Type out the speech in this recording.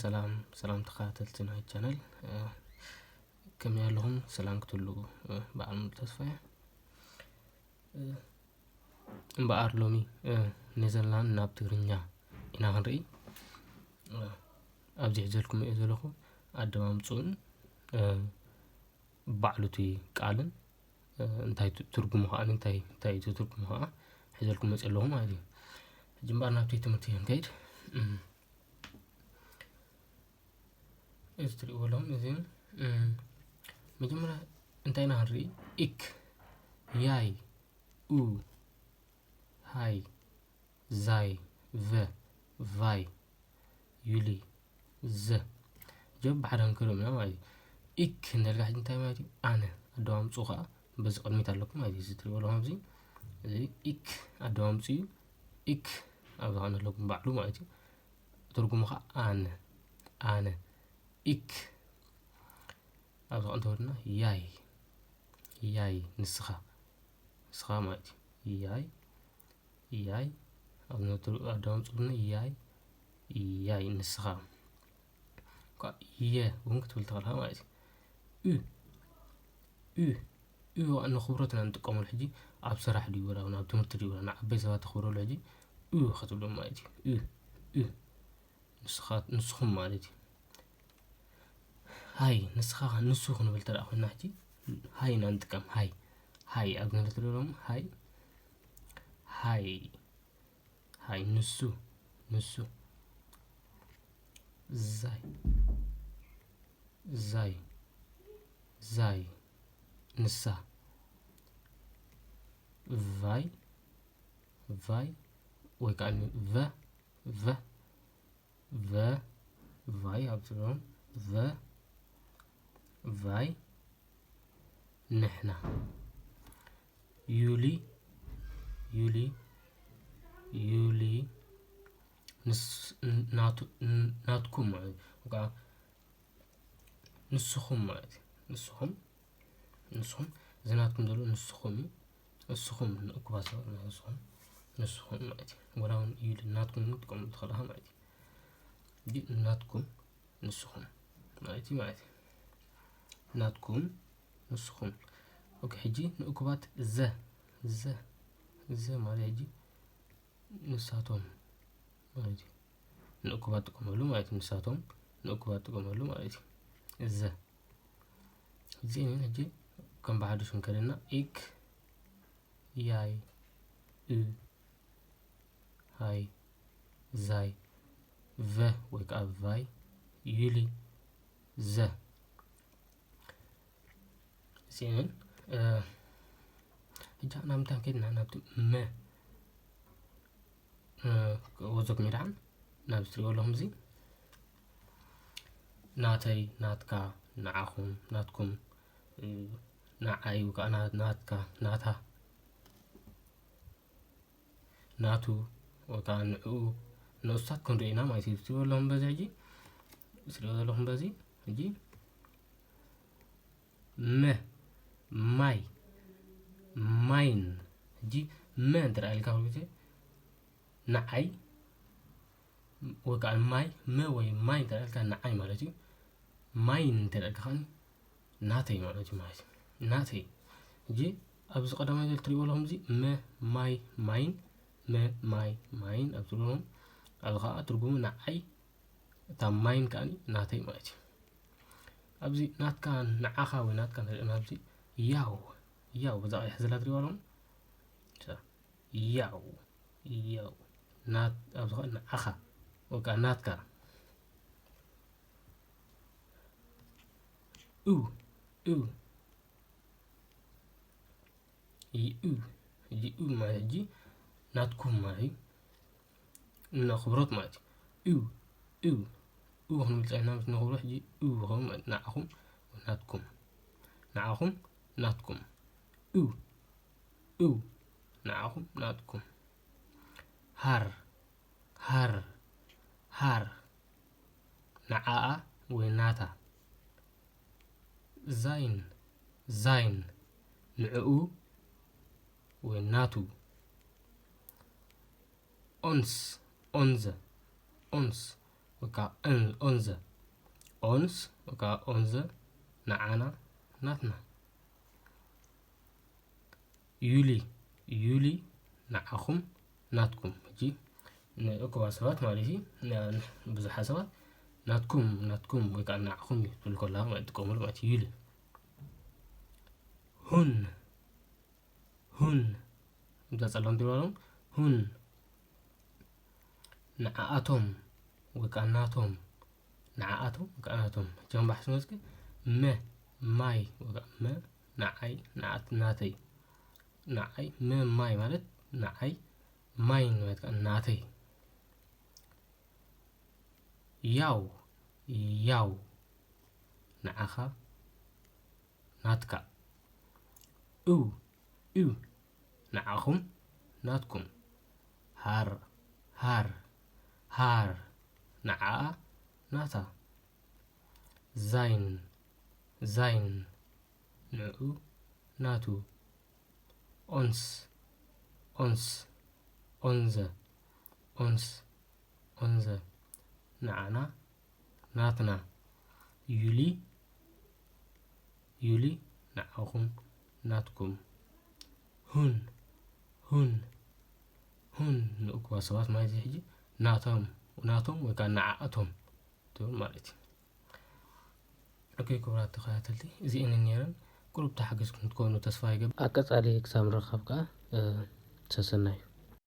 ሰላም ሰላም ተኸታተልቲ ናይ ቻነል፣ ከመይ ኣለኹም? ሰላም ክትህሉ በዓል ሙሉ ተስፋ እየ። እምበኣር ሎሚ ኔዘርላንድ ናብ ትግርኛ ኢና ክንርኢ። ኣብዚ ሒዘልኩም እየ ዘለኹ። ኣደማምፅኡን ባዕሉ እቲ ቃልን እንታይ ትርጉሙ ከዓ እንታይ እንታይ ትርጉሙ ከዓ ሒዘልኩም መፅእ ኣለኹ ማለት እዩ። ሕጂ እምበኣር ናብቲ ትምህርቲ ክንከይድ። እዚ ትሪእዎ ኣለኹም። እዚ መጀመርያ እንታይ ኢና ክንርኢ? ኢክ፣ ያይ፣ ኡ፣ ሃይ፣ ዛይ፣ ቨ፣ ቫይ፣ ዩሊ፣ ዘ። ጀብ ብሓደ ክንክርም ኢና ማለት እዩ። ኢክ እንዳልካ ሕጂ እንታይ ማለት እዩ? ኣነ። ኣደማምፅኡ ከዓ በዚ ቅድሚት ኣለኩም ማለት እዩ። እዚ ትሪእዎ ኣለኹም ኣብዚ፣ እዚ ኢክ ኣደማምፅኡ እዩ። ኢክ ኣብዚ ከዓ ኣለኩም ባዕሉ ማለት እዩ። ትርጉሙ ከዓ ኣነ፣ ኣነ። ኢክ ኣብዚ ከዓ እንተወድና ያይ፣ ያይ ንስኻ፣ ንስኻ ማለት እዩ። ያይ፣ ያይ ኣብ ነትሩ ኣዳምፅሉና ያይ፣ ያይ ንስኻ። እኳ የ እውን ክትብል ትኽእልኻ ማለት እዩ። ኡ፣ ኡ፣ ኡ ከዓ ንኽብረትና ንጥቀመሉ ሕጂ ኣብ ስራሕ ድዩ ወላ እውን ኣብ ትምህርቲ ድዩ ወላ ንዓበይ ሰባት ተኽብረሉ ሕጂ ኡ ክትብሎም ማለት እዩ። ኡ፣ ኡ። ንስኻ፣ ንስኹም ማለት እዩ። ሃይ፣ ንስኻ፣ ንሱ ክንብል ተደኣ ኮይና ሕጂ ሃይ ኢና ንጥቀም። ሃይ፣ ሃይ ኣብ ንብል ትብሎም ሃይ፣ ሃይ፣ ሃይ፣ ንሱ፣ ንሱ። ዛይ፣ ዛይ፣ ዛይ፣ ንሳ። ቫይ፣ ቫይ፣ ወይ ከዓ ን-፣ ቨ፣ ቨ፣ ቨ፣ ቫይ ኣብ ትብሎም፣ ቨ፣ ቫይ፣ ንሕና። ዩሊ፣ ዩሊ፣ ዩሊ፣ ንስ-፣ ን-፣ ናቱ-፣ ን-፣ ናትኩም ማለት እዩ። ወይ ከዓ ንስኹም ማለት እዩ። ንስኹም፣ ንስኹም፣ እዚ ናትኩም ዘሎ ንስኹም እዩ። ንስኹም ንእኩባት ሰባት ማለት ንስኹም፣ ንስኹም ማለት እዩ። ወላ እውን ዩሊ ናትኩም እውን ትጥቀምሉ ትኽእሉ ኢኻ ማለት እዩ። እንዲ ናትኩም፣ ንስኹም ማለት እዩ ማለት እዩ። ናትኩም፣ ንስኹም። ኦኬ፣ ሕጂ ንእኩባት ዘ፣ ዘ፣ ዘ ማለት ሕጂ ንሳቶም ማለት እዩ። ንእኩባት ጥቀመሉ ማለት እዩ። ንሳቶም ንእኩባት ጥቀመሉ ማለት እዩ። ዘ። እዚ ሕጂ ከም ብሓድሽ ክንከደና ኢክ፣ ያይ፣ እ፣ ሃይ፣ ዛይ፣ ቨ ወይ ከዓ ቫይ፣ ዩሊ፣ ዘ። እዚአን፣ እ፣ ሕጂ ናብ ምንታይ ከድና? ናብቲ መ፣ እ፣ ወዘኩም ይድሓን፣ ናብ ዝትሪእዎ ኣለኹም እዚ ናተይ፣ ናትካ፣ ንዓኹም፣ ናትኩም፣ እ፣ ንዓይ ወይ ከዓ ና-፣ ናትካ፣ ናታ፣ ናቱ ወይ ከዓ ንዕኡ፣ ንኡሳት ክንርኢ ኢና ማለት እዩ። ዝትሪእዎ ኣለኹም በዚ ሕጂ፣ ዝትሪእዎ ዘለኹም በዚ ሕጂ፣ መ፣ ማይ፣ ማይን። ሕጂ መ እንተ ደኣ ኢልካ ኩሉ ግዜ ንዓይ ወይ ከዓ ማይ፣ መ ወይ ማይ እንተ ደኣ ኢልካ ንዓይ ማለት እዩ። ማይን እንተ ደኣ ኢልካ ከኣ ናተይ ማለት እዩ፣ ማለት እዩ። ናተይ። ሕጂ ኣብዚ ቀዳማይ ዘሎ ትሪእዎ ኣለኹም እዚ መ፣ ማይ፣ ማይን፣ መ፣ ማይ፣ ማይን ኣብ ትሪእዎም፣ ኣብዚ ከኣ ትርጉሙ ንዓይ እታ ማይን ከኣ ናተይ ማለት እዩ። ኣብዚ ናትካ፣ ንዓኻ ወይ ናትካ ንርኢ፣ ኣብዚ ያው፣ ያው በዛ ቀያሕ ዘላ ትሪእዋ ኣለኹም? እዛ ያው፣ ያው፣ ናት-፣ ኣብዚ ከኣ ንዓኻ ወይ ከኣ ናትካ። ኡ፣ ኡ፣ ይኡ፣ ይኡ ማለት ሕጂ ናትኩም ማለት እዩ። ንኽብረት ማለት እዩ። ኡ፣ ኡ፣ ኡ ክንብል ጸኒሕና፣ ምስ ንኽብሮ ሕጂ ኡ ይኸውን ማለት እዩ። ንዓኹም፣ ናትኩም። ንዓኹም፣ ናትኩም። ኡ፣ ኡ፣ ንዓኹም፣ ናትኩም። ሃር፣ ሃር፣ ሃር። ንዓኣ ወይ ናታ። ዛይን፣ ዛይን። ንዕኡ ወይ ናቱ። ኦንስ፣ ኦንዘ፣ ኦንስ። ወይ ከዓ ኦንዘ፣ ኦንስ ወይ ከዓ ኦንዘ፣ ንዓና፣ ናትና። ዩሊ፣ ዩሊ፣ ንዓኹም፣ ናትኩም። ሕጂ ንእኩባት ሰባት ማለት እዩ፣ ብዙሓት ሰባት ናትኩም፣ ናትኩም ወይ ከዓ ንዓኹም እዩ ትብል ከለኻ ማለት ትጥቀመሉ ማለት እዩ። ዩሊ። ሁን፣ ሁን፣ እዛ ጸላም ትብሎም፣ ሁን፣ ንዓኣቶም ወይ ከዓ ናቶም፣ ንዓኣቶም ወይ ከዓ ናቶም። ሕጂ ከም ባሕሲ መስክ መ፣ ማይ ወይ ከዓ መ፣ ንዓይ፣ ንዓት፣ ናተይ። ንዓይ፣ መ፣ ማይ ማለት ንዓይ፣ ማይን ማለት ከዓ ናተይ። ያው፣ ያው፣ ንዓኻ፣ ናትካ። እው፣ እው፣ ንዓኹም፣ ናትኩም። ሃር፣ ሃር፣ ሃር፣ ንዓኣ፣ ናታ። ዛይን፣ ዛይን፣ ንዕኡ፣ ናቱ። ኦንስ፣ ኦንስ፣ ኦንዘ፣ ኦንስ፣ ኦንዘ፣ ንዓና፣ ናትና። ዩሊ፣ ዩሊ፣ ንዓኹም፣ ናትኩም። ሁን፣ ሁን፣ ሁን፣ ንእኩባት ሰባት ማለት እዩ። ሕጂ ናቶም፣ ናቶም ወይ ከዓ ንዓኣቶም ትብል ማለት እዩ። ኦኬ፣ ክቡራት ተኸታተልቲ፣ እዚኤን ነይረን። ቁሩብ ተሓገዝኩም ትኮኑ ተስፋ ይገብር። ኣብ ቀጻሊ ክሳብ ንራኸብ ከዓ፣ እ፣ ሰሰናዩ።